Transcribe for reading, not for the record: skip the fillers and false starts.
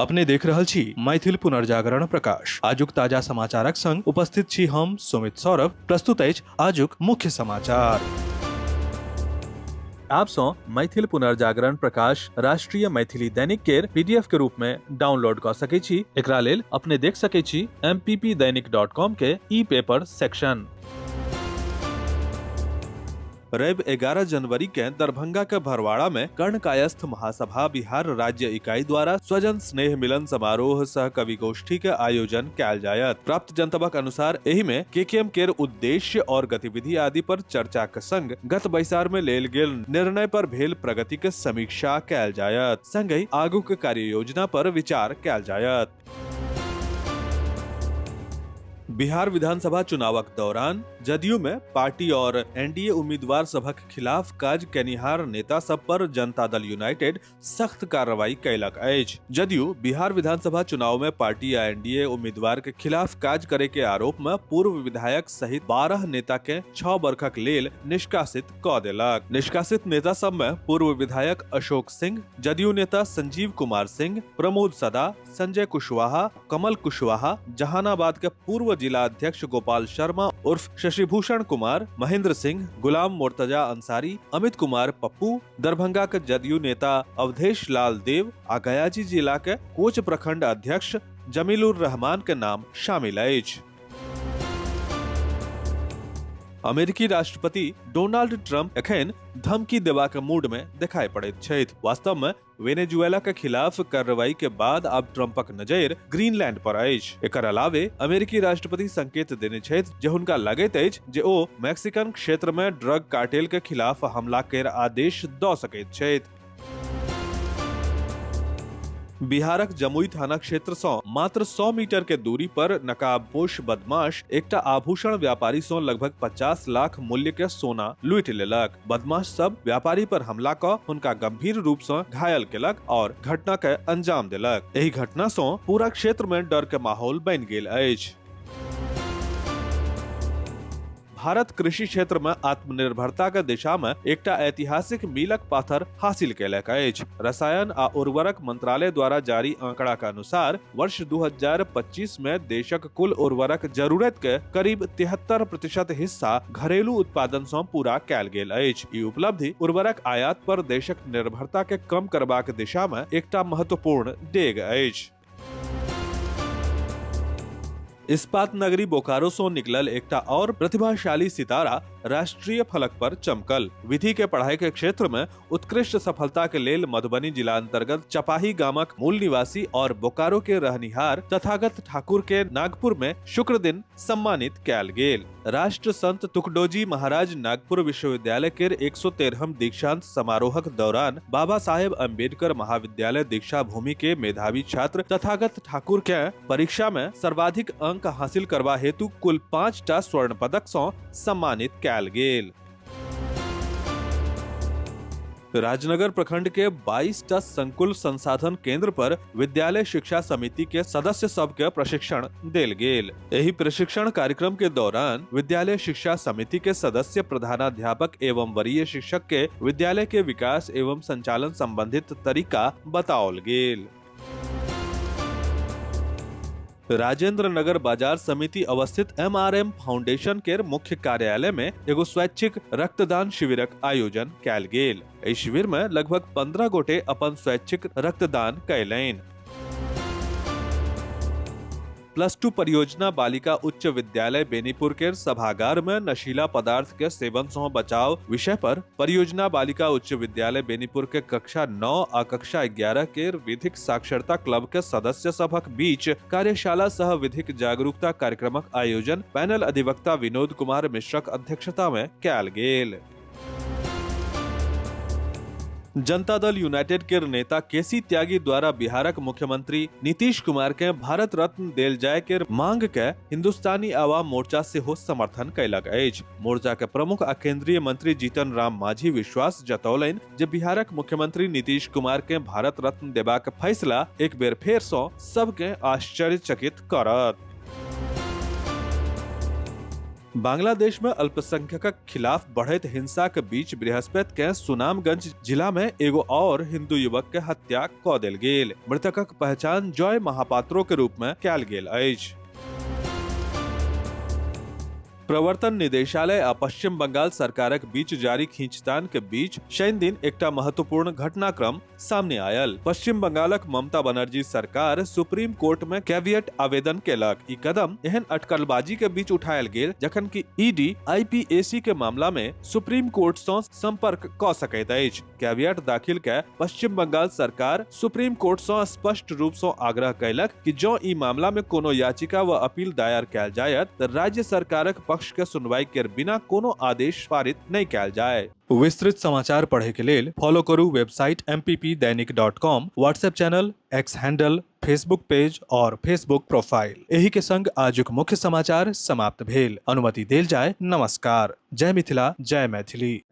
अपने देख रहल छी मैथिल पुनर्जागरण प्रकाश। आजुक ताजा समाचारक संग उपस्थित छी हम सुमित सौरभ। प्रस्तुत अछि आजुक मुख्य समाचार। आप सँ मैथिल पुनर्जागरण प्रकाश राष्ट्रीय मैथिली दैनिक केर पीडीएफ के रूप में डाउनलोड कऽ सकै छी। एकरा लेल अपने देख सकै छी mppdainik.com के ई पेपर सेक्शन। रवि 11 जनवरी के दरभंगा के भरवाड़ा में कर्ण कायस्थ महासभा बिहार राज्य इकाई द्वारा स्वजन स्नेह मिलन समारोह सह कवि गोष्ठी के आयोजन कयल जायत। प्राप्त जनतबक अनुसार एहि में केकेएम केर उद्देश्य और गतिविधि आदि पर चर्चा के संग गत बैसार में लेल गेल निर्णय पर भेल प्रगति के समीक्षा कयल जायत, संगहि आगू के कार्य योजना पर विचार कयल जायत। बिहार विधानसभा चुनावक दौरान जदयू में पार्टी और एनडीए उम्मीदवार सभक खिलाफ काज केनिहार नेता सब पर जनता दल यूनाइटेड सख्त कार्रवाई कयलक अछि। जदयू बिहार विधानसभा चुनाव में पार्टी आ एनडीए उम्मीदवार के खिलाफ काज करे के आरोप में पूर्व विधायक सहित 12 नेता के 6 बरखक लेल निष्कासित क देलक। निष्कासित नेता सब में पूर्व विधायक अशोक सिंह, जदयू नेता संजीव कुमार सिंह, प्रमोद सदा, संजय कुशवाहा, कमल कुशवाहा, जहानाबाद के पूर्व जिला अध्यक्ष गोपाल शर्मा उर्फ शशिभूषण कुमार, महेंद्र सिंह, गुलाम मुर्तजा अंसारी, अमित कुमार पप्पू, दरभंगा के जदयू नेता अवधेश लाल देव आ गयाजी जिला के कोच प्रखंड अध्यक्ष जमीलुर रहमान के नाम शामिल अछि। अमेरिकी राष्ट्रपति डोनाल्ड ट्रंप एखन धमकी देबाक मूड में देखाई पड़ैत छथि। वास्तव में वेनेजुएला के खिलाफ कार्रवाई के बाद आब ट्रंपक नजर ग्रीनलैंड पर अछि। एकर अलावे अमेरिकी राष्ट्रपति संकेत देने छथि जे हुनका लगैत अछि जे ओ मैक्सिकन क्षेत्र में ड्रग कार्टेल के खिलाफ हमला केर आदेश दऽ सकैत छथि। बिहारक जमुई थाना क्षेत्र सँ मात्र 100 मीटर के दूरी पर नकाबपोश बदमाश एकटा आभूषण व्यापारी सँ लगभग 50 लाख मूल्य के सोना लूटि लेलक। बदमाश सब व्यापारी पर हमला क हुनका गंभीर रूप सँ घायल केलक और घटना के अंजाम देलक। एहि घटना सँ पूरा क्षेत्र में डर के माहौल बनि गेल अछि। भारत कृषि क्षेत्र में आत्मनिर्भरता के दिशा में एकटा ऐतिहासिक मीलक पाथर हासिल केलक अछि। रसायन आ उर्वरक मंत्रालय द्वारा जारी आंकड़ा के अनुसार वर्ष 2025 में देशक कुल उर्वरक जरूरत के करीब 73% हिस्सा घरेलू उत्पादन सँ पूरा कयल गेल अछि। ई उपलब्धि उर्वरक आयात पर देशक निर्भरता के कम करबाक दिशा में एकटा महत्वपूर्ण डेग अछि। इस्पात नगरी बोकारो सँ निकलल एकटा और प्रतिभाशाली सितारा राष्ट्रीय फलक पर चमकल। विधि के पढ़ाई के क्षेत्र में उत्कृष्ट सफलता के लेल मधुबनी जिला अंतर्गत चपाही गामक मूल निवासी और बोकारो के रहनिहार तथागत ठाकुर के नागपुर में शुक्र दिन सम्मानित कयल गेल। राष्ट्र संत तुकडोजी महाराज नागपुर विश्वविद्यालय के 113हम दीक्षांत समारोहक दौरान बाबा साहेब अम्बेडकर महाविद्यालय दीक्षा भूमि के मेधावी छात्र तथागत ठाकुर के परीक्षा में सर्वाधिक अंक हासिल करबा हेतु कुल 5टा स्वर्ण पदक सँ सम्मानित कयल गेल। राजनगर प्रखंड के 22 टा संकुल संसाधन केंद्र पर विद्यालय शिक्षा समिति के सदस्य सब के प्रशिक्षण देल गेल। एहि प्रशिक्षण कार्यक्रम के दौरान विद्यालय शिक्षा समिति के सदस्य, प्रधानाध्यापक एवं वरीय शिक्षक के विद्यालय के विकास एवं संचालन संबंधित तरीका बताओल गेल। राजेंद्र नगर बाजार समिति अवस्थित एमआरएम फाउंडेशन के मुख्य कार्यालय में एगो स्वैच्छिक रक्तदान शिविरक आयोजन कयल गेल। एहि शिविर में लगभग 15 गोटे अपन स्वैच्छिक रक्तदान कयलनि। प्लस टू परियोजना बालिका उच्च विद्यालय बेनीपुर के सभागार में नशीला पदार्थ के सेवन से बचाव विषय पर परियोजना बालिका उच्च विद्यालय बेनीपुर के कक्षा 9 आ कक्षा 11 के विधिक साक्षरता क्लब के सदस्य सभक बीच कार्यशाला सह विधिक जागरूकता कार्यक्रमक आयोजन पैनल अधिवक्ता विनोद कुमार मिश्रक अध्यक्षता में कयल गेल। जनता दल यूनाइटेड के नेता केसी त्यागी द्वारा बिहारक मुख्यमंत्री नीतीश कुमार के भारत रत्न देल जाय के मांग के हिंदुस्तानी आवाम मोर्चा सेहो समर्थन कयलक अछि। मोर्चा के प्रमुख आ केंद्रीय मंत्री जीतन राम मांझी विश्वास जतौलनि जे बिहारक मुख्यमंत्री नीतीश कुमार के भारत रत्न देबाक फैसला एक बेर फेर सँ सबके आश्चर्यचकित करत। बांग्लादेश में अल्पसंख्यकक खिलाफ बढ़ैत हिंसाक बीच बृहस्पति के सुनामगंज जिला में एगो और हिंदू युवक के हत्या क देल गेल। मृतकक पहचान जॉय महापात्रो के रूप में कयल गेल अछि। प्रवर्तन निदेशालय आ पश्चिम बंगाल सरकारक बीच जारी खींचतान के बीच शनि दिन एकटा महत्वपूर्ण घटनाक्रम सामने आयल। पश्चिम बंगालक ममता बनर्जी सरकार सुप्रीम कोर्ट में कैवियट आवेदन केलक। ई कदम एहन अटकलबाजी के बीच उठायल गेल जखन कि ईडी आईपीएसी के मामला में सुप्रीम कोर्ट सँ संपर्क क सकैत अछि। कैवियट दाखिल के पश्चिम बंगाल सरकार सुप्रीम कोर्ट सँ स्पष्ट रूप सँ आग्रह कयलक कि जँ ई मामला में कोनो याचिका व अपील दायर कयल जायत त राज्य सरकारक पक्ष के सुनवाई के बिना कोनो आदेश पारित नहि कयल जाय। विस्तृत समाचार पढ़े के लेल फॉलो करू website mppdainik.com, WhatsApp channel, X handle, Facebook page और फेसबुक प्रोफाइल। एही के संग आजुक मुख्य समाचार समाप्त भेल। अनुमति देल जाय। नमस्कार। जय मिथिला, जय मैथिली।